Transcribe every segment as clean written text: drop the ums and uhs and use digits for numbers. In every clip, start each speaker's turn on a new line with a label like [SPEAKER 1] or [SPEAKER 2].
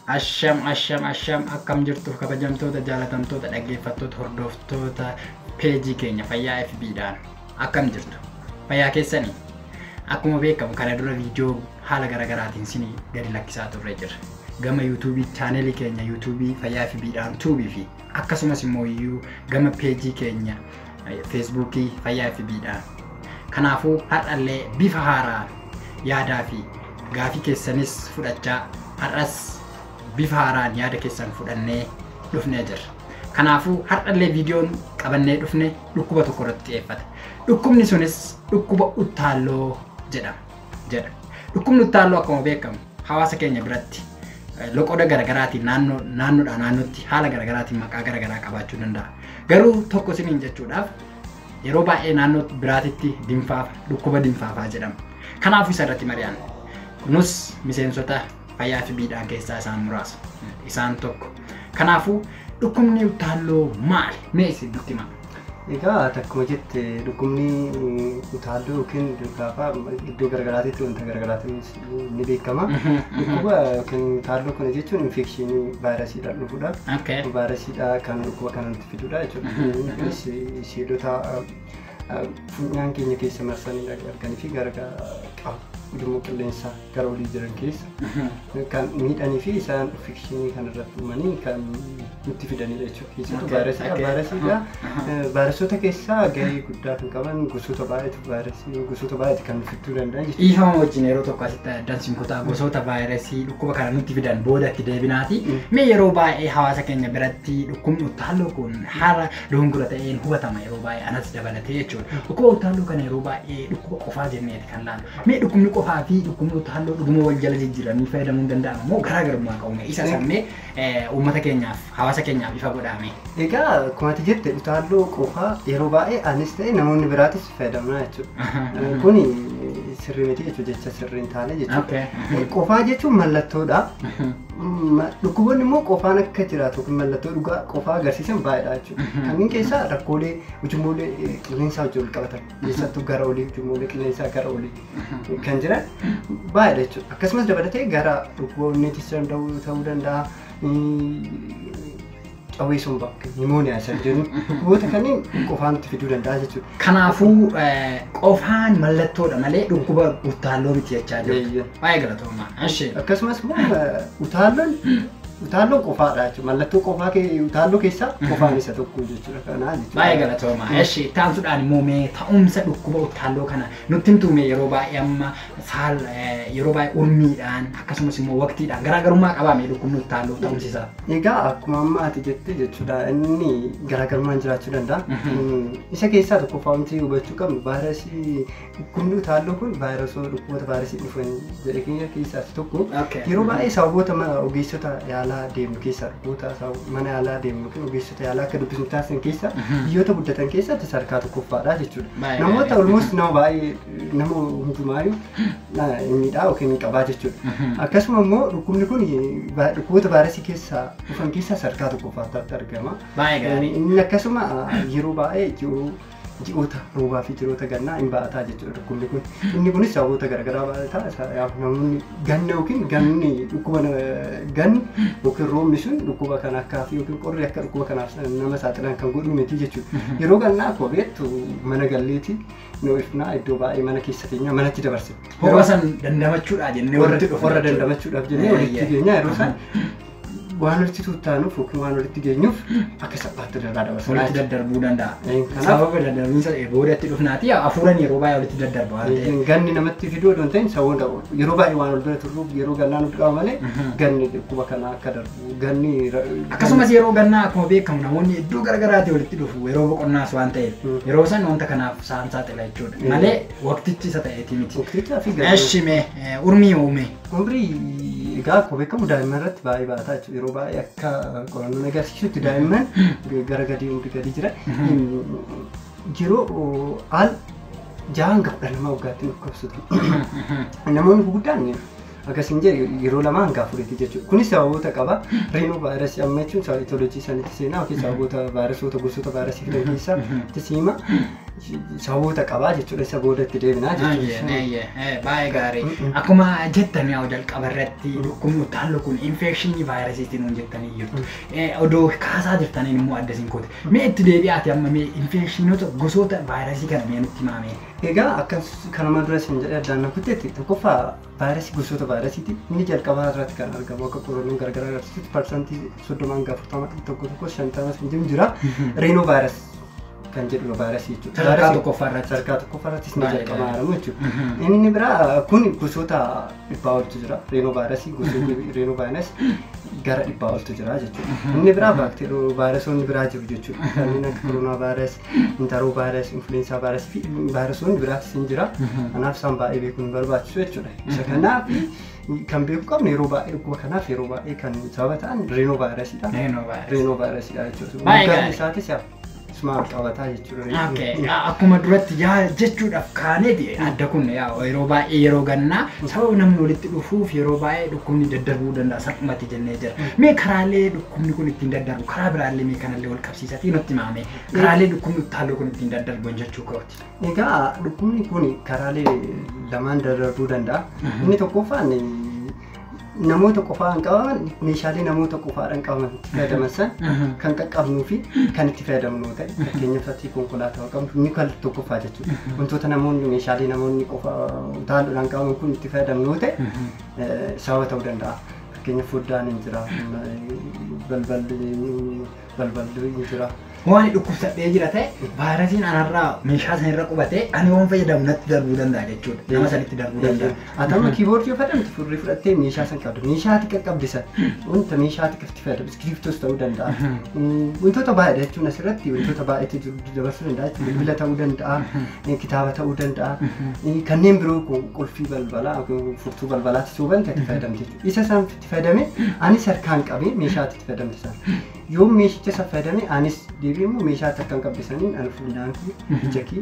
[SPEAKER 1] Asham asham asham akkam jirtuuf kabajamtoota jaalatamtoota dhaggeeffattoota hordoftoota peejii keenya Fayyaa FB-dhaan akkam jirtu fayyaa keessanii akkuma beekamu kana dura viidiyoo haala garaagaraatiin sinii gadi lakkisaa turre jira. Gama yuutuubii chaanelii keenya yuutuubii Fayyaa FB-dhaan tuubii fi akkasumas immoo iyyuu gama peejii keenya feesbuukii Fayyaa FB-dhaan. Kanaafuu har'allee bifa haaraan yaadaa fi gaafii keessanis fudhachaa har'as bifa haaraan yaada keessan fudhannee dhufnee jirra. Kanaafuu har'allee viidiyoon qabannee dhufne dhukkuba tokko irratti xiyyeeffata. Dhukkubni sunis dhukkuba utaalloo jedhama. Dhukkubni utaalloo akkuma beekamu hawaasa keenya biratti loqoda garaagaraatiin naannoodhaa naannootti haala garaagaraatiin maqaa garaagaraa qabaachuu danda'a. Garuu tokko isiniin jechuudhaaf yeroo baay'ee naannoo biraatitti dinfaafa dhukkuba dinfaafaa jedhama. Kanaafuu isa irratti mari'anna. Nus miseensota Fayyaa FB-dhaan keessaa isaan muraasa. Isaan tokko. Kanaafuu dhukkubni utaalloo maali? Mee isin nutti himaa.
[SPEAKER 2] Egaa akkuma jette dhukkubni utaalloo yookiin dinfaafaa iddoo garaagaraatitti wanta garaagaraatiin ni beekama. Dhukkuba yookiin utaalloo kana jechuun infekshinii vaayirasiidhaan dhufudha. Vaayirasiidha kan dhukkuba kana nutti fidudha jechuudha. Kunis seelota funyaan keenya keessa marsanii arganii fi gara qabu ujummoo qilleensaa gara olii jiran keessa kan miidhanii fi isaan infekshinii kan irratti uumanii kan nutti fidanidha jechuudha. Keessattuu vaayirasiidha. Vaayirasiidha. Vaayirasoota keessaa gahee guddaa kan qaban gosoota baay'eetu vaayirasii gosoota baay'eetu kan fiduu danda'an jechuudha.
[SPEAKER 1] Dhiifama wajjin yeroo tokko asitti addaan kutaa gosoota vaayirasii dhukkuba kana nutti fidan booda itti deebinaati. Mee yeroo baay'ee hawaasa keenya biratti dhukkubni utaalloo kun haala dogongora ta'een hubatama yeroo baay'ee anas dabalatee jechuudha. Dhukkuba utaalloo kana yeroo baay'ee dhukkuba qofaa jenneeti kan laallu. Mee dhukkubni qofaa fi dhukkubni utaalloo dhuguma wal jala jijjiiranii fayyadamuu hin danda'amu moo garaagarummaa qabu? Isa sammee uummata keenyaaf hawaasa keenyaaf ifa godhame.
[SPEAKER 2] Egaa akkuma ati jette utaalloo qofaa yeroo baay'ee anis ta'e namoonni biraatis fayyadamna jechuudha. Kuni sirrii miti jechuudha, jecha sirrii hin taane jechuudha. Qofaa jechuun mallattoodha. Dhukkuboonni immoo qofaan akka jiraatu yookiin mallattoo dhugaa qofaa agarsiisan baay'eedha jechuudha. Kanneen keessaa rakkoolee ujummoolee qilleensaa wajjin wal qabatan keessattuu gara olii ujummoolee qilleensaa gara olii kan jiran baay'eedha jechuudha. Akkasumas dabalatee gara dhukkuba onneetis danda'u ta'uu danda'a. Qawwee sombaa nimooniyaa isa jennu dhukkuboota kanneen qofaan nutti fiduu danda'a jechuudha.
[SPEAKER 1] Kanaafuu qofaan mallattoodha malee dhukkuba utaalloo miti jechaa jirtu. Baay'ee galatoomaa.
[SPEAKER 2] Akkasumas immoo utaalloon qofaadha jechuudha. Mallattoo qofaa utaalloo keessaa qofaan isa tokko jechuudha. Kanaa jechuudha.
[SPEAKER 1] Baay'ee galatoomaa. Eshi taansuudhaan immoo mee ta'umsa dhukkuba utaalloo kana nutti himtume yeroo baay'ee amma saal yeroo baay'ee urmiidhaan akkasumas immoo waqtiidhaan garaagarummaa qabaame dhukkubni utaalloo ta'umsi isaa.
[SPEAKER 2] Egaa akkuma amma ati jette jechuudha inni garaagarummaan jiraachuu danda'a. Isa keessaa tokkoffaa wanti hubachuu qabnu vaayirasii dhukkubni utaalloo kun vaayirasoo dhukkuboota vaayirasii dhufan jedhe keenya keessaa isa tokko. Yeroo baay'ee sababoota ogeessota yaalaa deemnu keessaa dhukkuboota mana yaalaa deemnu yookiin ogeessota yaalaa akka dubbisnu taasisan keessaa biyyoota guddatan keessatti sadarkaa tokkoffaadha jechuudha. Namoota almost nama baay'ee nama hundumaayyuu miidhaa yookiin qabaa jechuudha. Akkasuma immoo dhukkubni kun dhukkuboota vaayirasii keessaa dhufan keessaa sadarkaa tokkoffaatti argama. Inni akkasuma yeroo baay'ee ji'oota roobaa fi ji'oota gannaa hin ba'ataa jechuudha dhukkubni kun. Inni kunis sababoota garaagaraa ba'ataa. Namoonni ganna yookiin ganni dhukkuba ganni yookiin roobni sun dhukkuba kana akkaa fi yookiin qorri akka dhukkuba kanaaf nama saaxilan kan godhu miti jechuudha. Yeroo gannaa akkuma beektu mana galleeti nu ifnaa iddoo baay'ee mana keessa teenyaa manatti dabarsina.
[SPEAKER 1] Ho'a san dandamachuudhaa jennee walitti dhufu.
[SPEAKER 2] Warra dandamachuudhaaf jennee walitti geenyaa yeroo san waan walitti tuuttaanuuf yookiin waan walitti geenyuuf akka salphaatti irraa dabarsa.
[SPEAKER 1] Walitti daddarbuu danda'a. Sababa daddarbiinsa boodatti dhufnaati hafuuraan yeroo baay'ee walitti daddarba waan ta'eef.
[SPEAKER 2] Ganni namatti fiduu odoo hin ta'in sababoota yeroo baay'ee waan wal bira turruuf yeroo gannaa nutti qaba malee ganni dhukkuba kana akka darbu ganni.
[SPEAKER 1] Akkasumas yeroo gannaa akkuma beekamu namoonni iddoo garaagaraatii walitti dhufu yeroo boqonnaas waan ta'eef yeroo san wanta kanaaf saan saaxila jechuudha. Malee waqtichi isa ta'eeti miti.
[SPEAKER 2] Waqtichaa fi ganna.
[SPEAKER 1] Eshi mee urmii uume.
[SPEAKER 2] Umrii egaa akkuma beekamu daa'imman irratti baay'ee ba'ataa jechuudha. Yeroo baay'ee akka qorannoon agarsiisutti daa'imman gara gadii umrii gadii jira. Yeroo al 6 hanga 12 waggaatti dhukkubsatu. Namoonni guguddaan Akkasiin jedhe yeroo 2 hanga 4 jechuudha. Kunis sababoota qaba. Reenoo vaayirasii amma jechuun sababa etiyoolojii sanitti seenaa yookiin sababoota vaayirasoota gosoota vaayirasii fidan keessaa itti siima sababoota qaba jechuudha. Isa booda itti deebinaa jechuudha.
[SPEAKER 1] Baay'ee gaarii. Akkuma jettan yaa jalqaba irratti dhukkubni utaalloo kun infekshinii vaayirasiitiin nuun jettanii jirtu. Odoo kaasaa jirtaniin immoo adda isin goote. Mee itti deebi'aati amma mee infekshinoota gosoota vaayirasii kana mee nutti himaa.
[SPEAKER 2] Egaa akka kanuma dura isin jedhee addaan na kutteetti tokkoffaa vaayirasii gosoota vaayirasiiti. Inni jalqabaa irratti kan argamu akka qorannoon garagaraa agarsiisutti 30% hanga 40 tokko 50 hin jira. Reenoo vaayirasii kan jedhu vaayirasii jechuudha.
[SPEAKER 1] Sadarkaa tokkoffaa irratti.
[SPEAKER 2] Sadarkaa tokkoffaa irrattis ni jalqabaa argamu jechuudha. Inni biraa kun gosoota 100 oltu jira. Reenoo vaayirasii gosoota reenoo vaayirasii gara 100 oltu jira jechuudha. Inni biraa baakteeriyoo vaayirasoonni biraa jiru jechuudha. Kanneen akka koronaa vaayirasii, intaroo vaayirasii, influensaa vaayirasii fi vaayirasoonni biraatis ni jira. Kanaaf isaan baay'ee beekuun hin barbaachisu jechuudha. Isa kanaaf kan beeku qabnu yeroo baay'ee dhukkuba kanaaf yeroo baay'ee kan sababa ta'an reenoo vaayirasiidha. Reenoo vaayirasiidha jechuudha. Maqaan isaatis isumaan qabataa jechuudha.
[SPEAKER 1] Akkuma duratti yaa jechuudhaaf kaaneeti adda kun yeroo baay'ee yeroo gannaa sababa namni walitti dhufuuf yeroo baay'ee dhukkubni daddarbuu danda'a salphumatti jennee jira. Mee karaalee dhukkubni kun ittiin daddarbu karaa biraallee mee kanallee wal qabsiisatii nutti himaame karaalee dhukkubni utaalloo kun ittiin daddarbu jechuu kooti.
[SPEAKER 2] Egaa dhukkubni kun karaalee lamaan daddarbuu danda'a. Inni tokkoffaan namoota qofaan qabaman meeshaalee namoota qofaadhaan qabaman itti fayyadaman san kan qaqqabnuu fi kan itti fayyadamnu ta'e fakkeenyaaf fakkii konkolaataa qabnu inni kan tokkoffaa jechuudha. Wantoota namoonni meeshaalee namoonni qofa utaalloodhaan qabaman kun itti fayyadamnu ta'e sababa ta'uu danda'a. Fakkeenyaaf foddaan hin jira, balballi hin jira.
[SPEAKER 1] Waan dhukkubsadhee jira ta'e vaayirasiin anarraa meeshaa sanirra qubatee ani waan fayyadamu natti darbuu danda'a jechuudha. Nama sanitti darbuu danda'a.
[SPEAKER 2] Ati amma kiiboordii yoo fayyadamte furrii fudhattee meeshaa san qabda. Meeshaa ati qaqqabde san wanta meeshaa ati itti fayyadamte iskiriptoos ta'uu danda'a. Wantoota baay'eedha jechuun asirratti wantoota baay'eetu dabarsuu danda'a jechuudha. Bilbila ta'uu danda'a, kitaaba ta'uu danda'a. Kanneen biroo qulfii balbalaa furtuu balbalaatti yoo bante itti fayyadamte jechuudha. Isa san itti fayyadame anis harkaan qabee meeshaa ati itti fayyadamte san. Yoo meeshicha san fayyadame anis deebi'ee immoo meeshaa ati harkaan qabde saniin ani funyaan kee, ija kee,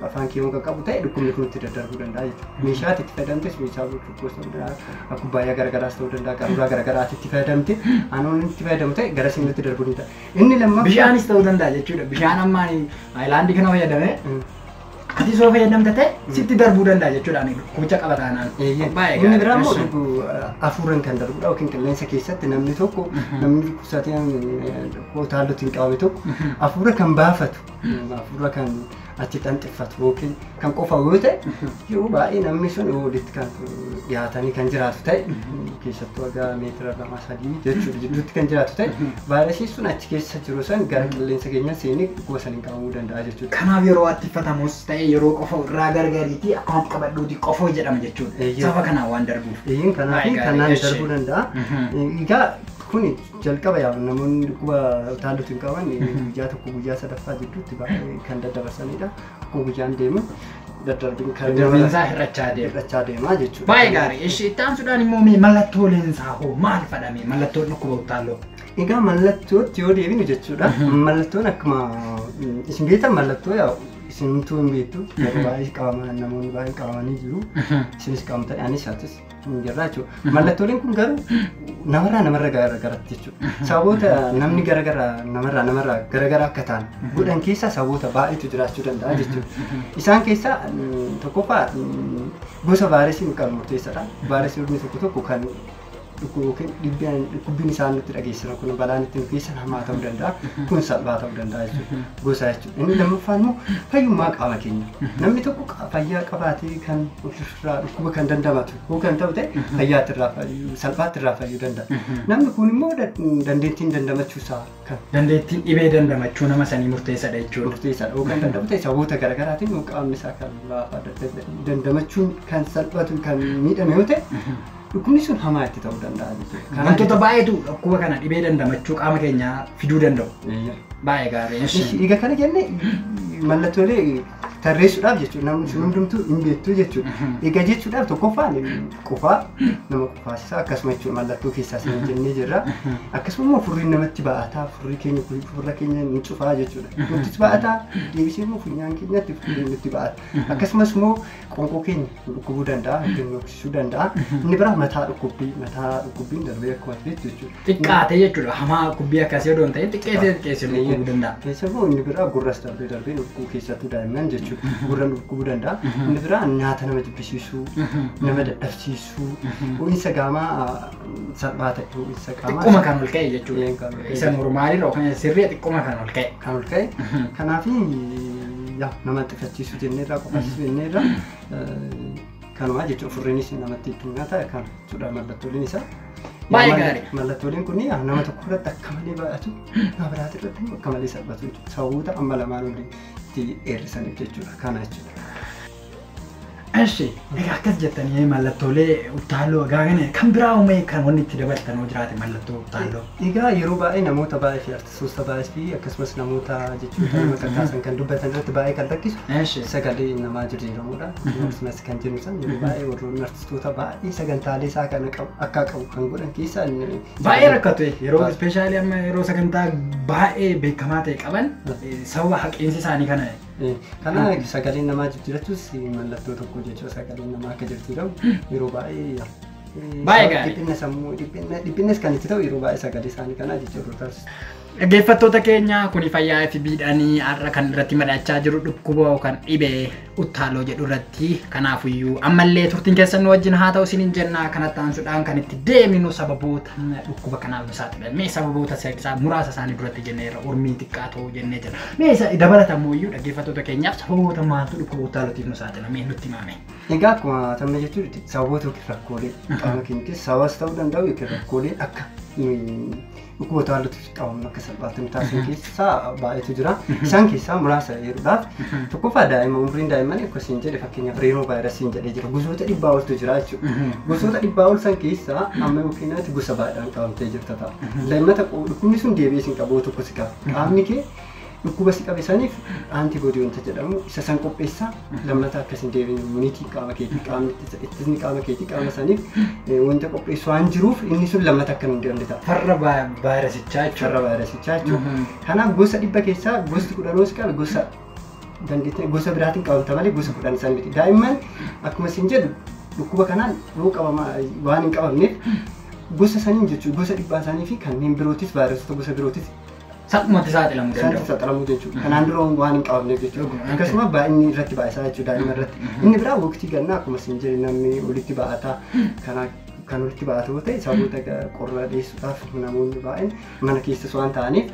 [SPEAKER 2] afaan kee yoo qaqqabu ta'e dhukkubni kun itti daddarbuu danda'a jechuudha. Meeshaa ati itti fayyadamtes meeshaa burcuqqoos ta'uu danda'a, kubbaayyaa garagaraas ta'uu danda'a, qaruuraa garagaraa ati itti fayyadamte anuun itti fayyadamu ta'e gara sinitti darbuu danda'a. Inni lammaffaa
[SPEAKER 1] Bishaanis ta'uu danda'a jechuudha. Bishaan amma ani haayilaandii kana fayyadame ati soo fayyadamte ta'e sitti darbuu danda'a jechuudha. Ani dhukkubicha qaba taanaan.
[SPEAKER 2] Inni biraa immoo hafuuraan kan darbudha yookiin qilleensa keessatti namni tokko namni dhukkubsatee utaallotiin qabame tokko hafuura kan baafatu hafuura kan achi xanxiffatu yookiin kan qofa yoo ta'e yeroo baay'ee namni sun walitti kan dhiyaatanii kan jiraatu ta'e keessattuu haga meetira 2-3 jechuudha jidduutti kan jiraatu ta'e vaayirasiin sun achi keessa jiru san gara qilleensa keenya seenee dhukkuba saniin qabamuu danda'a jechuudha.
[SPEAKER 1] Kanaaf yeroo attifatamus ta'e yeroo qofa irraa gargariitii akkuma qabadhuuti qofoo jedhama jechuudha. Sababa kanaan waan darbuuf.
[SPEAKER 2] Kanaaf kanaan darbuu danda'a. Egaa kun jalqaba yaa namoonni dhukkuba utaallotiin qaban guyyaa tokko guyyaa sadaffaa jidduutti baay'ee kan daddabarsanidha. Akkuma guyyaan deemu
[SPEAKER 1] daddarbinsaa hir'achaa deema jechuudha. Baay'ee gaarii. Ishee itti aansuudhaan immoo mee mallattooleen isaa hoo maal fadhame mallattoon dhukkuba utaalloo?
[SPEAKER 2] Egaa mallattootti yoo deebinu jechuudha. Mallattoon akkuma isin beektan mallattoo yaa isinumtuu hin beektu yeroo baay'ee qabaman namoonni baay'een qabamanii jiru. Isinis qabamtanii anis atis hin jirra jechuudha. Mallattooleen kun garuu namarraa namarra garagaratti jechuudha. Sababoota namni garagaraa namarraa namarraa garagaraa akka ta'an godhan keessaa sababoota baay'eetu jiraachuu danda'a jechuudha. Isaan keessaa tokkoffaa gosa vaayirasii kan murteessaadha. Vaayirasiin tokko tokko kan dhukkubbiin isaan nutti dhageessisan kun balaan ittiin geessan hamaa ta'uu danda'a. Kun salphaa ta'uu danda'a jechuudha. Gosa jechuudha. Inni lammaffaan immoo fayyummaa qaama keenya. Namni tokko fayyaa qabaatee kan ofirraa dhukkuba kan dandamatu yoo kan ta'u ta'e fayyaatti irraa fayyuu salphaatti irraa fayyuu danda'a. Namni kun immoo dandeettiin dandamachuu isaa kan
[SPEAKER 1] dandeettiin dhibee dandamachuu nama sanii murteessaadha jechuudha.
[SPEAKER 2] Murteessaadha. Yoo kan danda'u ta'e sababoota garaagaraatiin yoo qaamni isaa kan laafaa dandamachuun kan salphatu kan miidhame yoo ta'e dhukkubni sun hamaa itti ta'uu danda'a jechuudha.
[SPEAKER 1] Wantoota baay'eetu dhukkuba kana dhibee dandamachuu qaama keenyaa fiduu danda'u. Baay'ee gaarii.
[SPEAKER 2] Egaa kana jenne mallattoolee Tarreessuudhaaf jechuudha namni sun hundumtuu hin beektu jechuudha. Egaa jechuudhaaf tokkoffaan qufaa nama qufaasisa akkasuma jechuudha mallattoo keessaa isin jennee jirra. Akkasuma immoo furriin namatti ba'ataa furrii keenya furra keenya ni cufaa jechuudha. Nuttis ba'ataa deebisee immoo funyaan keenyatti furriin nutti ba'ata. Akkasumas immoo qoonqoo keenya dhukkubuu danda'a yookiin dhoksisuu danda'a. Inni biraa mataa dhukkubbiin darbee akkuma beektu jechuudha.
[SPEAKER 1] Xiqqaatee jechuudha hamaa dhukkubbii akkasii odoo hin ta'in xiqqeessee xiqqeessee dhukkubuu danda'a.
[SPEAKER 2] Keessa immoo inni biraa gurras darbee darbee dhukkubuu keessattuu daa'imman jechuudha. Gurra dhukkubuu danda'a. Inni biraa nyaata nama jibbisiisuu, nama dadhabsiisuu, ho'iinsa qaamaa salphaa ta'e, ho'iinsa qaamaa
[SPEAKER 1] xiqquma kan ol ka'e jechuudha. Isa normaalirra yookaan sirrii xiqquma kan ol ka'e.
[SPEAKER 2] Kan ol ka'e. Kanaaf nama xifachiisuu jenneerra qofachiisuu jenneerra kanumaa jechuudha furriinis namatti heddummaata kan jechuudha mallattooleen isaa.
[SPEAKER 1] Baay'ee gaarii.
[SPEAKER 2] Mallattooleen kun nama tokko irratti akka malee baay'atu nama biraati irratti akka malee salphatu jechuudha. Sababoota amma lamaan olitti dheeressaniif jechuudha kana jechuudha.
[SPEAKER 1] Eshi, egaa akkas jettanii mallattoolee utaalloo egaa kana kan biraa uumee kan wanni itti dabaltan hoo jiraate mallattoo utaalloo.
[SPEAKER 2] Egaa yeroo baay'ee namoota baay'ee fi artistoota baay'ee fi akkasumas namoota jechuudha namoota kaasan kan dubbatan irratti baay'ee kan rakkisu sagalee namaa jijjiiramudha. Akkasumas kan jennu san yeroo baay'ee warroonni artistoota baay'ee sagantaalee isaa kana akka qabu kan godhan keessaa
[SPEAKER 1] baay'ee rakkatu yeroo ispeeshaalii amma yeroo sagantaa baay'ee beekamaa ta'e qaban sababa haqiinsi isaanii kana.
[SPEAKER 2] Kana sagaleen namaa jijjiirachuus mallattoo tokko jechuudha sagaleen namaa akka jijjiiramu yeroo baay'ee
[SPEAKER 1] baay'ee gaarii.
[SPEAKER 2] Dhiphina sammuu dhiphinnas kan itti ta'u yeroo baay'ee sagalee isaanii kanaa jechuudha.
[SPEAKER 1] Dhaggeeffattoota keenya kuni fayyaa FB'dhaanii har'a kan irratti mari'achaa jiru dhukkuba yookaan dhibee utaalloo jedhu irratti kanaafuyyuu ammallee turtiin keessan nu wajjin haa ta'u isiniin jenna kanatti aansuudhaan kan itti deeminu sababoota dhukkuba kanaaf nu saaxilan mee sababoota isaa muraasa isaanii duratti jenneerra urmii xiqqaa ta'uu jennee jira mee isa dabalatammoo iyyuu dhaggeeffattoota keenyaaf sababoota maaltu dhukkuba utaalootiif nu saaxila mee nutti himame.
[SPEAKER 2] Egaa akkuma tamma jechuun sababoota yookiin rakkoolee qaama keenya keessa sababas ta'uu danda'u yookiin rakkoolee akka dhukkuba utaalootiif qabamnu akka salphaatti nu taasisan keessaa baay'eetu jira. Isaan keessaa muraasa eeruudhaaf tokkoffaa daa'ima umriin daa'immanii akkasiin jedhe fakkeenyaaf reenoo vaayirasiin jedhee jira. Gosoota dhibbaa oltu jira jechuudha. Gosoota dhibbaa ol san keessaa amma yookiin ati gosa baay'eedhaan qabamtee jirta ta'a. Lammata dhukkubni sun deebi'ee sin qabu tokko si qaba. Qaamni kee dhukkuba si qabe saniif antiboodii wanta jedhamu isa san qopheessaa lammata akkasin deebiin immuniitii qaama keetii qaamni ittisni qaama keetii qaama saniif wanta qopheessu waan jiruuf inni sun lammata akka hin deemne ta'a.
[SPEAKER 1] Farra vaayirasichaa jechuudha.
[SPEAKER 2] Farra vaayirasichaa jechuudha. Kanaaf gosa dhibba keessaa gosti kudhanoo si qabe gosa dandeettii gosa biraatiin qabamta malee gosa kudhan san miti. Daa'imman akkuma isin jedhu dhukkuba kanaan yoo qabama waan hin qabamneef gosa saniin jechuudha gosa dhibbaa isaanii fi kanneen birootis vaayirasota gosa birootis
[SPEAKER 1] Salphumatti saaxilamuu danda'u.
[SPEAKER 2] Saaxilamuu jechuudha. Kanaan dura waan hin qabamneef jechuudha. Akkasuma baay'inni irratti baay'isaa jechuudha daa'ima irratti. Inni biraa waqtii gannaa akkuma isin jedhe namni walitti ba'ataa kan walitti ba'atu yoo ta'e sababoota qorra dhiyeessuudhaaf namoonni baay'een mana keessas waan ta'aniif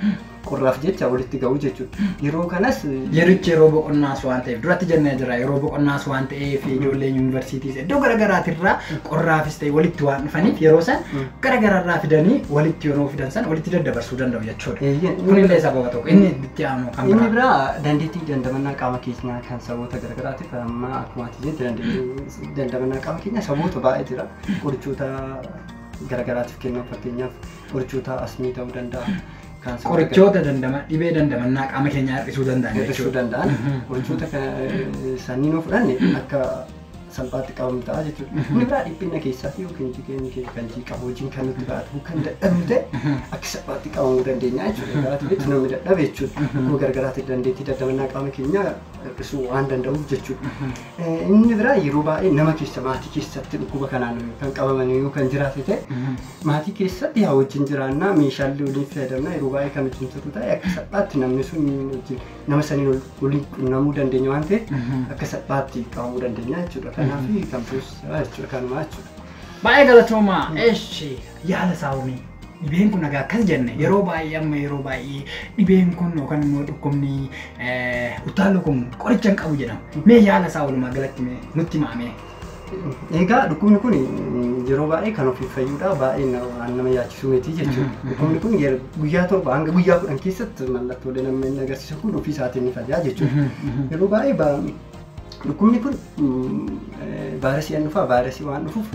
[SPEAKER 2] qorraaf jecha walitti ga'u jechuudha. Yeroo kanas
[SPEAKER 1] yerichi yeroo boqonnaas waan ta'eef duratti jennee jira yeroo boqonnaas waan ta'eef ijoolleen yuunivarsiitiis iddoo garaagaraatirraa qorraafis ta'e walitti waan dhufaniif yeroo san garaagaraarraa fidanii walitti yeroo fidan san walitti daddabarsuu danda'u jechuudha. Kunillee sababa tokko inni itti aanu kan
[SPEAKER 2] biraa. Inni biraa dandeettii dandamannaa qaama keenyaa kan sababoota garaagaraatiif amma akkuma ati jette dandeettii dandamannaa qaama keenyaa sababoota baay'ee jira. Qorichoota garaagaraatiif kennamu fakkeenyaaf qorichoota asmii ta'uu danda'a.
[SPEAKER 1] Qorichoota dhibee dandamannaa qaama keenyaa hir'isuu danda'an
[SPEAKER 2] jechuudha. Danda'an qorichoota sanniin yoo fudhanne akka salphaatti qabamu ta'a jechuudha. Inni biraa dhiphina keessaa fi yookiin jireenya keenya kan jeeqamu hojiin kan nutti baatu kan dadhabnu ta'e akka salphaatti qabamuu dandeenya jechuudha. Egaa ati namni dadhabe jechuudha. Akkuma gargaraatti dandeettii dadhabannaa qaama keenyaa hir'isuu waan danda'uuf jechuudha. Inni biraa yeroo baay'ee nama keessa maatii keessatti dhukkuba kanaan kan qabaman yoo kan jiraate ta'e maatii keessatti yaa wajjin jiraannaa meeshaalee waliin fayyadamna yeroo baay'ee kan wajjin turru ta'e akka salphaatti namni sun wajjin nama saniin waliin qunnamuu dandeenya waan ta'eef akka salphaatti qabamuu dandeenya jechuudha. Kanaaf kan biroos jechuudha kanumaa jechuudha.
[SPEAKER 1] Baay'ee galatoomaa. Eshi yaala saawumii. Dhibeen kun egaa akkas jenne yeroo baay'ee amma yeroo baay'ee dhibeen kun yookaan immoo dhukkubni utaaloo kun qoricha hin qabu jedhama. Mee yaala isaa walumaa galatti mee nutti himaa.
[SPEAKER 2] Egaa dhukkubni kun yeroo baay'ee kan ofiif fayyuudha baay'ee waan nama yaachisu miti jechuudha. Dhukkubni kun guyyaa 7 hanga guyyaa 10 keessatti mallattoolee namni inni agarsiisu kun ofii isaatiin ni fayyaa jechuudha. Yeroo baay'ee dhukkubni kun vaayirasii waan dhufa vaayirasii waan dhufuuf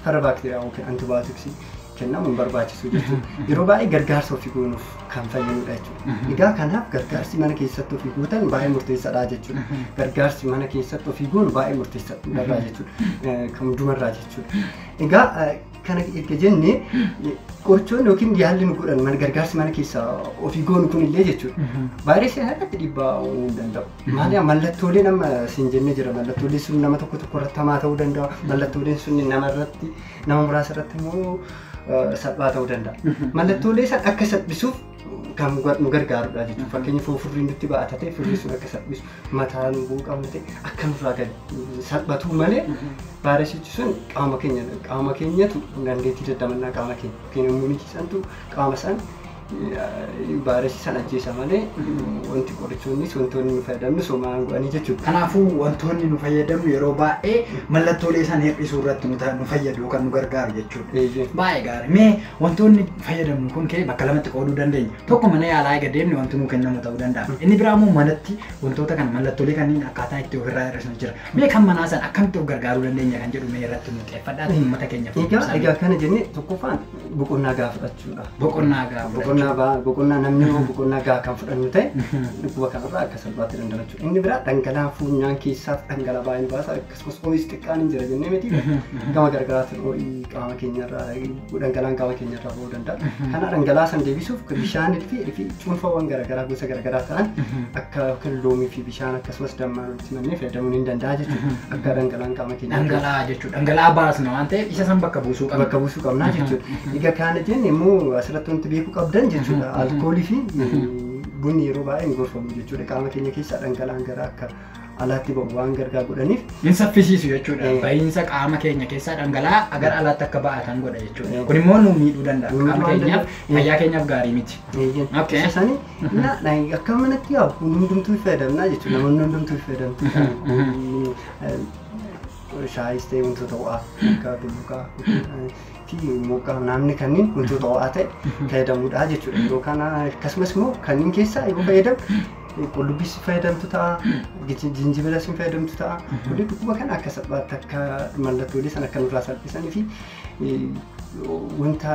[SPEAKER 2] farra baakteeriyaa yookiin antibaayootiksii kennamu hin barbaachisu jechuudha. Yeroo baay'ee gargaarsa ofii goonuuf kan fayyadudha jechuudha. Egaa kanaaf gargaarsi mana keessatti ofii gootan baay'ee murteessaadha jechuudha. Gargaarsi mana keessatti ofii goonu baay'ee murteessaadha jechuudha. Kan hundumarraa jechuudha. Egaa kana erga jennee qorichoonni yookiin yaalli nu godhan mana gargaarsi mana keessaa ofii goonu kun illee jechuudha. Vaayirasii irratti dhiibbaa uumuu hin danda'u. Maali mallattooleen amma siin jennee jira, mallattooleen sun nama tokko tokko irratti hamaa ta'uu danda'a. Mallattooleen sun nama irratti, nama muraasa irratti immoo salphaa ta'uu danda'a. Mallattoolee san akka salphisuuf kan nu gargaarudha jechuudha. Fakkeenyaaf furriin nutti ba'ata ta'e furrii sun akka salphisu, mataa nu buuqamne ta'e akka nurraa gadi salphatu malee vaayirasichi sun qaama keenya qaama keenyatu dandeettii daddamannaa qaama keenya yookiin immuunitii santu qaama san vaayirasii san ajjeesa malee wanti qorichoonnis wantoonni nu fayyadamnu somaan godhanii jechuudha.
[SPEAKER 1] Kanaafuu wantoonni nu fayyadamnu yeroo baay'ee mallattoolee isaan hir'isuu irratti nu fayyadu yookaan nu gargaaru jechuudha. Baay'ee gaarii. Mee wantoonni fayyadamnu kun kee bakka lamatti qooduu dandeenya. Tokko mana yaalaa eega deemne wanti nuu kennamu ta'uu danda'a. Inni biraa immoo manatti wantoota kana mallattoolee kanneen akkaataa itti ofirraa hir'isnu jira. Mee kan manaa sana akkamitti of gargaaruu dandeenya kan jedhu mee irratti nu xiyyeeffadhaatiin uummata keenyaaf.
[SPEAKER 2] Egaa kana jennee tokkoffaan boqonnaa gahaa fudhachuudha.
[SPEAKER 1] Boqonnaa gahaa.
[SPEAKER 2] Boqonnaa namni yoo boqonnaa gahaa kan fudhannu ta'e dhukkuba kanarraa akka salphaatti dandamachuudha. Inni biraa dhangala'aa funyaan keessaaf dhangala'aa baay'een baasa, akkasumas ho'is xiqqaan hin jira jennee miti gama gargaraatiin ho'i qaama keenyarraa dhangala'aan qaama keenyarraa ba'uu danda'a. Kana dhangala'aa san deebisuuf bishaanii fi cuunfaawwan garagaraa gosa garagaraa ta'an akka yookiin loomii fi bishaan akkasumas dammaan walitti mannee fayyadamuun hin danda'a jechuudha. Akka dhangala'aan qaama keenya
[SPEAKER 1] dhangala'aa jechuudha. Dhangala'aa baasna waan ta'eef isa san bakka buusuu qabna.
[SPEAKER 2] Bakka buusuu qabna jechuudha. Egaa kana jenne immoo asirratti wanti beekuu qabdan jechuudha. Alkoolii fi bunni yeroo baay'ee hin gorfamu jechuudha. Qaama keenya keessaa dhangala'aan gara akka alaatti ba'u waan gargaar godhaniif
[SPEAKER 1] hin saffisiisu jechuudha. Bahiinsa qaama keenya keessaa dhangala'aa gara alaatti akka ba'atan godha jechuudha. Kun immoo nu miidhuu danda'a. Qaama keenyaaf, fayyaa keenyaaf gaarii miti.
[SPEAKER 2] Isa sani akka manatti yaa hundumtuu fayyadamnaa jechuudha. Namoonni hundumtuu fayyadamtu. Shaayis ta'e wantoota ho'aa akka bulluqaa fi moqaa namni kanneen wantoota ho'aa ta'e fayyadamuudha jechuudha. Yeroo kana akkasumas immoo kanneen keessaa yeroo fayyadamu qullubbiis fayyadamtu ta'a, jinjibilas fayyadamtu ta'a. Kun dhukkuba kana akka salphaatti akka mallattoolee sana akka nurraa salphisanii fi wanta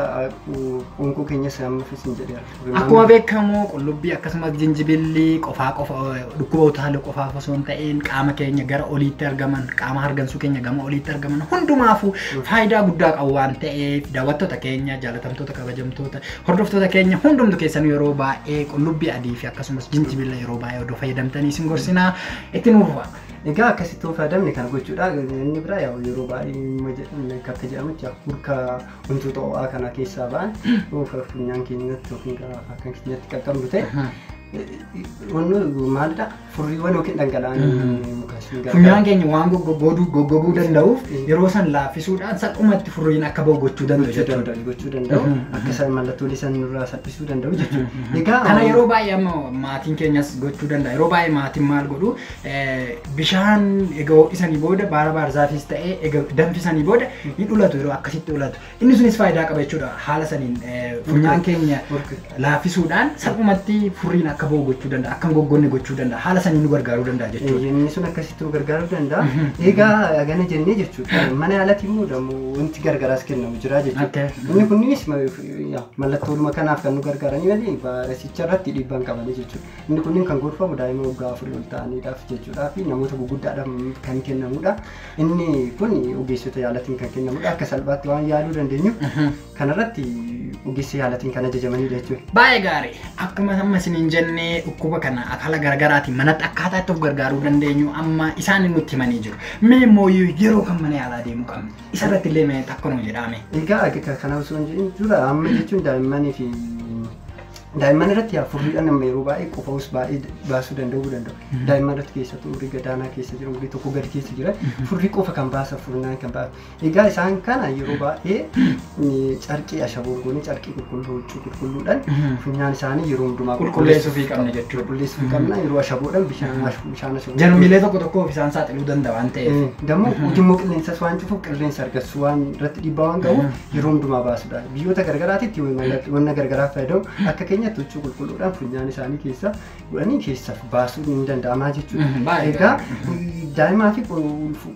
[SPEAKER 2] qoonqoo keenyas amma sin jedheera.
[SPEAKER 1] Akkuma beekamu qullubbii akkasumas jinjibilli qofaa qofa dhukkuba utaaloo qofaaf osoo hin ta'in qaama keenya gara oliitti argaman, qaama hargansuu keenya gama oliitti argaman hundumaafuu faayidaa guddaa qabu waan ta'eef daawwattoota keenya, jaalatamtoota, kabajamtoota, hordoftoota keenya hundumtu keessan yeroo baay'ee qullubbii adii fi akkasumas jinjibilla yeroo baay'ee odoo fayyadamtanii isin gorsinaa itti nuuf fufa.
[SPEAKER 2] Egaa akkasitti yoo fayyadamne kana gochuudha. Inni biraa yeroo baay'ee akka jedhamutti hurka wantoota ho'aa kana keessaa ba'an funyaan keenyatti yookiin gara afaan keenyatti qaqqabnu ta'e maalidha furriiwwan yookiin dhangala'aan muka sun gargaara.
[SPEAKER 1] Funyaan keenya waan goggoguu danda'uuf yeroo san laaffisuudhaan salphumatti furriin akka ba'u gochuu danda'u jechuudha.
[SPEAKER 2] Gochuu danda'u akka isaan mallattoolee san nurraa salphisuu danda'u jechuudha. Egaa
[SPEAKER 1] kana yeroo baay'ee amma maatiin keenyas gochuu danda'a. Yeroo baay'ee maatiin maal godhu bishaan egaa ho'isanii booda baala baarzaafis ta'ee egaa danfisanii booda ni dhulatu yeroo akkasitti dhulatu. Inni sunis faayidaa qaba jechuudha. Haala saniin funyaan keenya laaffisuudhaan salphumatti furriin akka ba'u gochuu danda'a, akka hin goggonne gochuu danda'a, haala saniin nu gargaaruu danda'a jechuudha.
[SPEAKER 2] Inni sun akkasitti nu gargaaruu danda'a. Egaa gana jennee jechuudha. Mana yaalatti immoo wanti gargaraas kennamu jira jechuudha. Inni kunniinis mallattooluma kanaaf kan nu gargaaranii malee vaayirasicha irratti dhiibbaa hin qabanii jechuudha. Inni kunniin kan gorfamu daa'ima waggaa 4 ol ta'aniidhaaf jechuudha fi namoota guguddaadhaaf kan kennamudha. Inni kun ogeessota yaalatiin kan kennamudha. Akka salphaatti waan yaaluu dandeenyu kanarratti ogeessa yaalatiin kan ajajamanidha jechuudha.
[SPEAKER 1] Baay'ee gaarii. Akkuma amma isiniin jenne dhukkuba kana haala garaagaraatiin manatti akkaataa itti of gargaaruu dandeenyu amma isaan nutti himanii jiru. Mee immoo yeroo kan mana yaalaa deemuu qabna. Isarratti illee mee takka nuu jedhame.
[SPEAKER 2] Egaa kana osoo hin jedhin dura amma jechuun daa'immanii fi daa'imman irratti furriidhaan amma yeroo baay'ee qofaus baay'ee baasuu danda'uu danda'u. Daa'imman irratti keessattuu umurii gadaanaa keessa jira, umurii tokko gadi keessa jira, furrii qofa kan baasa, furnaan kan baasa. Egaa isaan kana yeroo baay'ee carqii ashaboo goonee carqii qulqulluu huccuu qulqulluudhaan funyaan isaanii yeroo hundumaa
[SPEAKER 1] qulqulleessuufii qabna jechuudha.
[SPEAKER 2] Qulqulleessuufii qabna yeroo ashaboodhaan bishaan ashaboo.
[SPEAKER 1] Jarmiilee tokko tokkoof isaan saaxiluu danda'a waan ta'eef.
[SPEAKER 2] Dammoo ujummoo qilleensas waan cufuuf qilleensa argachuu waan irratti dhiibbaa waan qabuuf yeroo hundumaa baasuudha. Biyyoota garagaraatitti wanna garagaraa fayyadamu akka keenya huccuu qulqulluudhaan funyaan isaanii keessa godhanii keessaaf baasuun hin danda'amaa jechuudha. Egaa daa'imaa fi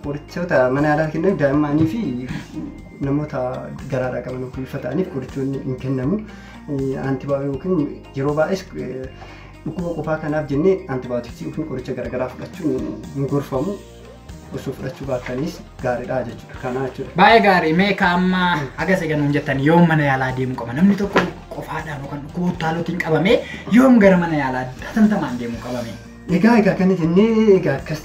[SPEAKER 2] qorichoota mana yaalaa kennan daa'immanii fi Namoota garaadhaa qaban yookiin ulfa ta'aniif qorichoonni hin kennamu. Antibaayootikii yookiin yeroo baay'ees dhukkuba qofaa kanaaf jennee antibaayootiksii yookiin qoricha garaagaraa fudhachuun hin gorfamu. Osoo fudhachuu baatanis gaariidha jechuudha. Kana jechuudha.
[SPEAKER 1] Baay'ee gaarii. Mee amma haga seeganuun jettan yoom mana yaalaa deemuu qaba? Namni tokko qofaadhaan yookaan dhukkuba utaalootiin qabamee yoom gara mana yaalaa hatantamaan deemuu qabame?
[SPEAKER 2] Egaa kana jennee egaa akkas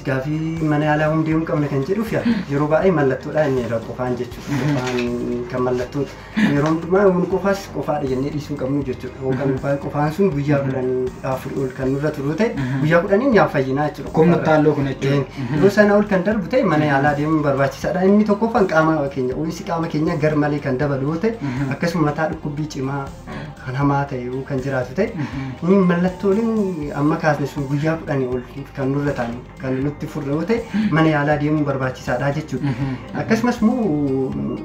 [SPEAKER 2] gaafii mana yaalaa hum deemuu qabna kan jedhuuf yeroo baay'ee mallattoodha inni irra qofaan jechuudha. Qofaan kan mallattoota yeroo hundumaa waan qofaas qofaadha jennee dhiisuu qabnu jechuudha. Yookaan qofaan sun guyyaa 14 ol kan nurra turu ta'e guyyaa 10 yaa fayyinaa jechuudha.
[SPEAKER 1] Dhukkubni utaaloo kun jechuudha.
[SPEAKER 2] Yeroo sana ol kan darbu ta'e mana yaalaa deemuun barbaachisaadha. Inni tokkoffaan qaama keenya ho'iinsi qaama keenya gar malee kan dabalu yoo ta'e akkasuma mataa dhukkubbii cimaa kan hamaa ta'e yoo kan jiraatu ta'e mallattooleen amma kaasne sun guyyaa 10 ol kan nurra ta'an kan nutti furre yoo ta'e mana yaalaa deemuun barbaachisaadha jechuudha. Akkasumas immoo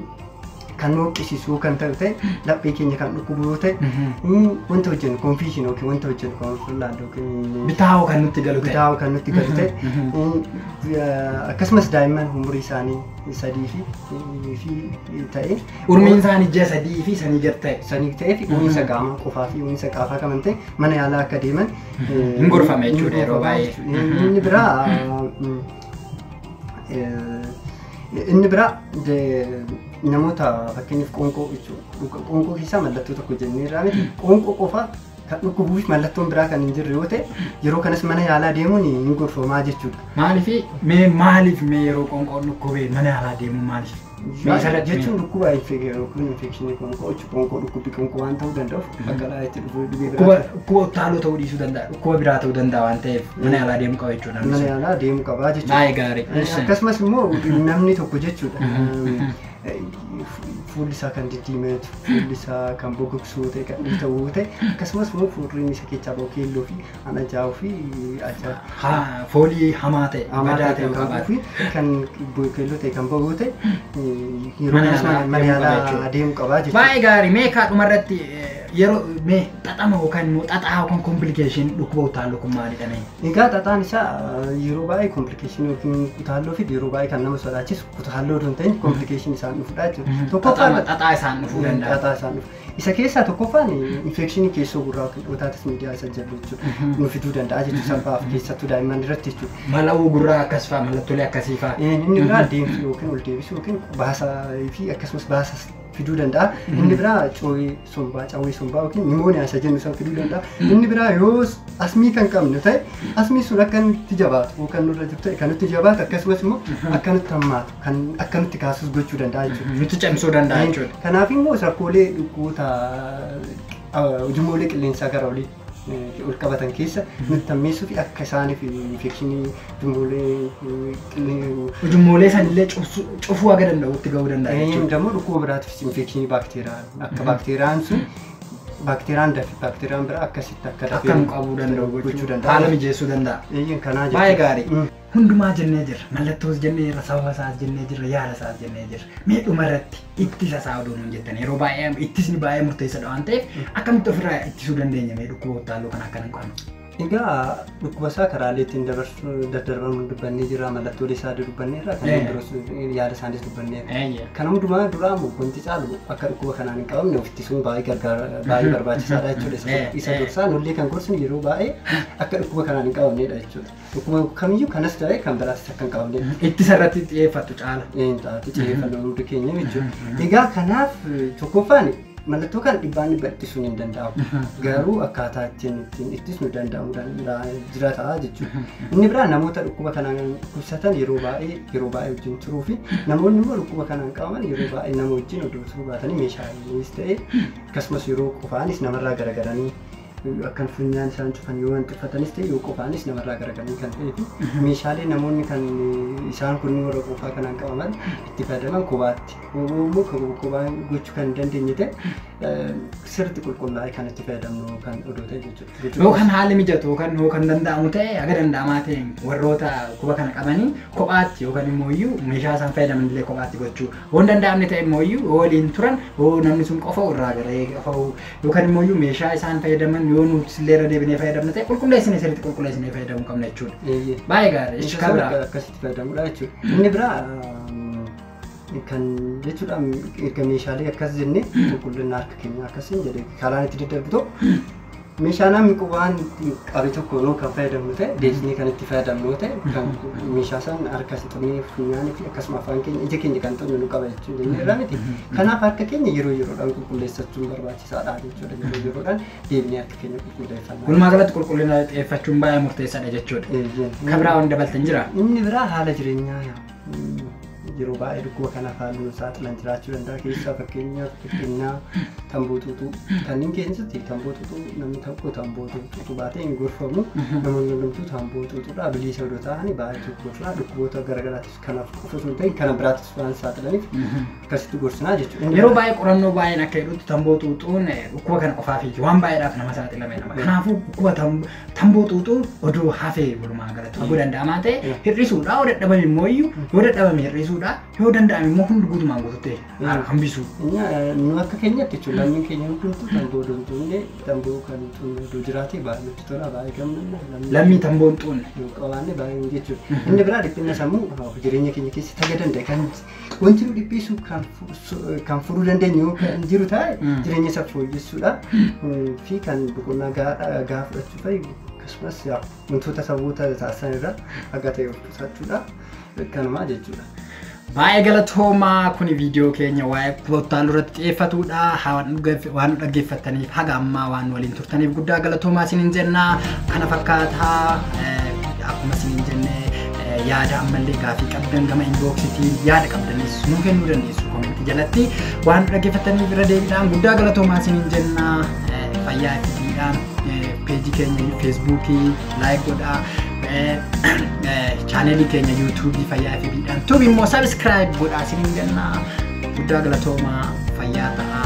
[SPEAKER 2] kan nu hoqqisiisu kan ta'u ta'e laphee keenya kan dhukkubu yoo ta'e wanta hojjennu konfiishin yookiin wanta hojjennu kan yookiin
[SPEAKER 1] bitaa'oo kan nutti galu ta'e.
[SPEAKER 2] Bitaa'oo kan nutti galu ta'e akkasumas daa'imman umurii isaanii 3 fi ta'e
[SPEAKER 1] Umriin isaanii ji'a 3 fi sanii gad ta'e.
[SPEAKER 2] Sanii ta'ee fi uwwisa qaamaa qofaa fi uwwisa qaafaa kan ta'e mana yaalaa akka deeman
[SPEAKER 1] hin gorfame jechuudha yeroo baay'ee.
[SPEAKER 2] Inni biraa namoota fakkeenyaaf qoonqoo jechuudha. Qoonqoo keessaa mallattoo tokko jennee irraa miti. Qoonqoo qofaa kan dhukkubuuf mallattoon biraa kan hin jirre yoo ta'e yeroo kanas mana yaalaa deemuun hin gorfamaa jechuudha.
[SPEAKER 1] Maaliif mee yeroo qoonqoon dhukkubee mana yaalaa deemuun maaliif?
[SPEAKER 2] Jechuun dhukkuba infekshinii qoonqoo jechuudha. Qoonqoo dhukkubbii qoonqoo waan ta'uu danda'uuf bakka itti dhufuu dhibee biraa.
[SPEAKER 1] Dhukkuba utaaloo ta'uu dhiisuu danda'a. Dhukkuba biraa ta'uu danda'a waan ta'eef mana yaalaa deemuu qaba jechuudha.
[SPEAKER 2] Mana yaalaa deemuu qaba jechuudha.
[SPEAKER 1] Baay'ee gaarii.
[SPEAKER 2] Akkasumas immoo namni tokko jechuudha. Fuulli isaa kan diddiimatu, fuulli isaa kan bogogsuu ta'e, kan dhiita'uu ta'e, akkasumas immoo furriin isa keessaa bahu keelloo fi anajaa'uu fi ajaa.
[SPEAKER 1] Foolii hamaa ta'e, badaa ta'e
[SPEAKER 2] qabuu fi kan keelloo ta'e kan bahu ta'e yeroo kanas mana yaalaa deemuu qabaa jechuudha.
[SPEAKER 1] Baay'ee gaarii. Mee kaadhumarratti yeroo mee xaxama yookaan immoo xaxaa yookaan komplikeeshin dhukkuba utaaloo kun maalidha mee?
[SPEAKER 2] Egaa xaxaan isaa yeroo baay'ee komplikeeshinii yookiin utaaloo fi yeroo baay'ee kan nama sodaachisu utaaloo osoo hin ta'in komplikeeshinii isaan dhufudha jechuudha.
[SPEAKER 1] Tokkoffaan xaxaa isaan dhufuu danda'a.
[SPEAKER 2] Xaxaa isaan dhufu. Isa keessaa tokkoffaan infekshinii keessoo gurraa yookiin otaatis miidiyaa isa jedhu jechuudha. Nu fiduu danda'a jechuudha salphaaf keessattuu daa'imman irratti jechuudha.
[SPEAKER 1] Malawuu gurraa akkas fa'a mallattoolee akkasii fa'a.
[SPEAKER 2] Inni biraa deemsi yookiin ol deebisuu yookiin baasaa fi akkasumas baasas fiduu danda'a. Inni biraa cooyee sombaa, cawwee sombaa yookiin nimooniyaa isa jennu san fiduu danda'a. Inni biraa yoo asmii kan qabnu ta'e asmii sun akka nutti jabaatu yookaan nurra jiru ta'e kan nutti jabaatu akkasumas immoo akka nutti hammaatu kan akka nutti kaasus gochuu danda'a jechuudha.
[SPEAKER 1] Nutti cimsuu danda'a jechuudha.
[SPEAKER 2] Kanaaf immoo rakkoolee dhukkuboota ujummoolee qilleensaa gara olii ol qabatan keessa nutti hammeessuu fi akka isaaniif infekshinii
[SPEAKER 1] ujummoolee sanillee cufuu haga danda'utti ga'uu danda'a jechuudha.
[SPEAKER 2] Dammoo dhukkuba biraatiif infekshinii baakteeriyaan akka baakteeriyaan sun baakteeriyaan dafi baakteeriyaan biraa akkasitti akka
[SPEAKER 1] dafee akka nu qabuu danda'u gochuu danda'a. Haala mijeessuu danda'a.
[SPEAKER 2] Kanaa jechuudha.
[SPEAKER 1] Baay'ee gaarii. Hundumaa jennee jirra. Mallattoos jennee jirra, sababa isaas jennee jirra, yaala isaas jennee jirra. Mee dhumarratti ittisa isaa odoo nuun jettan yeroo baay'ee ittisni baay'ee murteessaadha waan ta'eef akkamitti ofirraa ittisuu dandeenya mee dhukkuba utaaloo kana akka hin qabne?
[SPEAKER 2] Egaa dhukkuba isaa karaalee ittiin daddarbamu dubbannee jirra, mallattoolee isaa dubbannee jirra, kanneen biroos yaada isaanis dubbannee jirra. Kana hundumaa duraa immoo wanti caalu akka dhukkuba kanaan hin qabamne of ittisuun baay'ee gargaara, baay'ee barbaachisaadha jechuudha. Isa dursaa nullee kan gorsinu yeroo baay'ee akka dhukkuba kanaan hin qabamnedha jechuudha. Dhukkuba kamiyyuu kanas ta'e kan biraas akka hin qabamnedha.
[SPEAKER 1] Ittisa irratti xiyyeeffattu caala.
[SPEAKER 2] Taate xiyyeeffannoo hundi keenya jechuudha. Egaa kanaaf tokkoffaan mallattoo kana dhibbaan dhibba ittisuun hin danda'amu. Garuu akkaataa ittiin ittisnu danda'amuu danda'a jiraata jechuudha. Inni biraa namoota dhukkuba kanaan dhukkubsatan yeroo baay'ee wajjin turuu fi namoonni immoo dhukkuba kanaan qabaman yeroo baay'ee nama wajjin odoo turuu baatanii meeshaanis ta'e akkasumas yeroo qofaanis namarraa garagaranii akkan funyaan isaan cufan yoo hanqifatanis ta'e yoo qofaanis namarraa garagaranii kan ta'ee fi meeshaalee namoonni kan isaan kunniin warra qofaa kanaan qabaman itti fayyadaman kophaatti. Immoo kophaan gochuu kan hin dandeenye ta'e sirriitti qulqullaa'ee kan itti fayyadamnu kan odoo ta'e jechuudha.
[SPEAKER 1] Yookaan haalli mijatu yookaan danda'amu ta'e haga danda'amaa ta'e warroota quba kana qabanii kophaatti yookaan immoo iyyuu meeshaa isaan fayyadaman illee kophaatti gochuu. Yoo hin danda'amne ta'e immoo iyyuu waliin turan yoo namni sun qofa irraa garee qofa yookaan immoo iyyuu meeshaa isaan fayyadaman yoo nuti illee irra deebinee fayyadamne ta'e qulqulleessinee sirriitti qulqulleessinee fayyadamuu qabna jechuudha. Baay'ee gaarii.
[SPEAKER 2] Akkasitti fayyadamudha jechuudha. Inni biraa Kan jechuudha erga meeshaalee akkas jennee qulqullina harka keenya akkasiin jedhee karaan itti daddarbu tokko meeshaa namni qubaan qabe tokko nuu kan fayyadamnu ta'e deebisnee kan itti fayyadamnu ta'e kan meeshaa san harka xuqnee funyaanii fi akkasuma afaan keenya ija keenya kan xuqnu nu qaba jechuudha jennee irraa miti. Kanaaf harka keenya yeroo yeroodhaan qulqulleeffachuun barbaachisaadha jechuudha. Yeroo yeroodhaan deebinee harka keenya qulqulleeffannaa.
[SPEAKER 1] Walumaa galatti qulqullina xiyyeeffachuun baay'ee murteessaadha jechuudha. Kan biraa waan dabaltan jira?
[SPEAKER 2] Inni biraa haala jireenyaa yeroo baay'ee dhukkuba kanaaf haalli nu saaxilan jiraachuu danda'a. Keessaa fakkeenyaaf xixinnaa tamboo xuuxuu kanneen keessatti tamboo xuuxuu namni tokko tamboo xuuxuu baatee hin gorfamu. Namoonni hundumtuu tamboo xuuxuudhaa bilisa odoo ta'anii baay'ee gorsinaa dhukkuboota garaagaraatis kanaaf qofa osoo hin ta'in kana biraattis waan saaxilaniif akkasitti gorsinaa jechuudha.
[SPEAKER 1] Yeroo baay'ee qorannoo baay'een akka jedhutti tamboo xuuxuun dhukkuba kana qofaaf waan baay'eedhaaf nama saaxilame nama. Kanaafuu dhukkuba tamboo xuuxuu odoo hafee walumaa galatti hagoo danda'amaa ta'e hir'isuudha. Yoo dadhabame immoo iyyuu yoo dadhabame hir'isuudha. Yoo danda'ame immoo hundi guutumaan guututti hambisuu.
[SPEAKER 2] Nu akka keenyatti jechuudha lammiin keenya hundumtuu tamboo xuuxne tamboo kan xuuxne odoo jiraate baay'ee nutti tola baay'ee gammanna.
[SPEAKER 1] Lammii tamboo hin xuuxne.
[SPEAKER 2] Yoo qabaanne baay'ee jechuudha. Inni biraa dhiphina sammuu jireenya keenya keessatti haga danda'e kan wanti nu dhiphisu kan furuu dandeenyu kan jiru ta'e jireenya isa fooyyessuudha fi kan boqonnaa gahaa fudhachuu fa'i akkasumas wantoota sababoota taasisan irraa haga ta'e of qusachuudha kanumaa jechuudha.
[SPEAKER 1] Baay'ee galatoomaa kuni viidiyoo keenya waa'ee utaaloo irratti xiyyeeffatudha. Waan nu dhaggeeffattaniif haga ammaa waan waliin turtaniif guddaa galatoomaa isiniin jenna. Kana fakkaataa akkuma isiniin jenne yaada ammallee gaafii qabdan gama inboxiitiin yaada qabdanis nuu kennuu dandeessu koomentii jalatti. Waan nu dhaggeeffattaniif irra deebiidhaan guddaa galatoomaa isiniin jenna. Fayyaa FB'dhaan peejii keenya feesbuukii laayik godhaa. Chaanelii keenya yuutuubii Fayyaa FB'dhaan tuubi immoo sabiskiraayib godhaa isiniin jenna. Guddaa galatoomaa fayyaa ta'aa.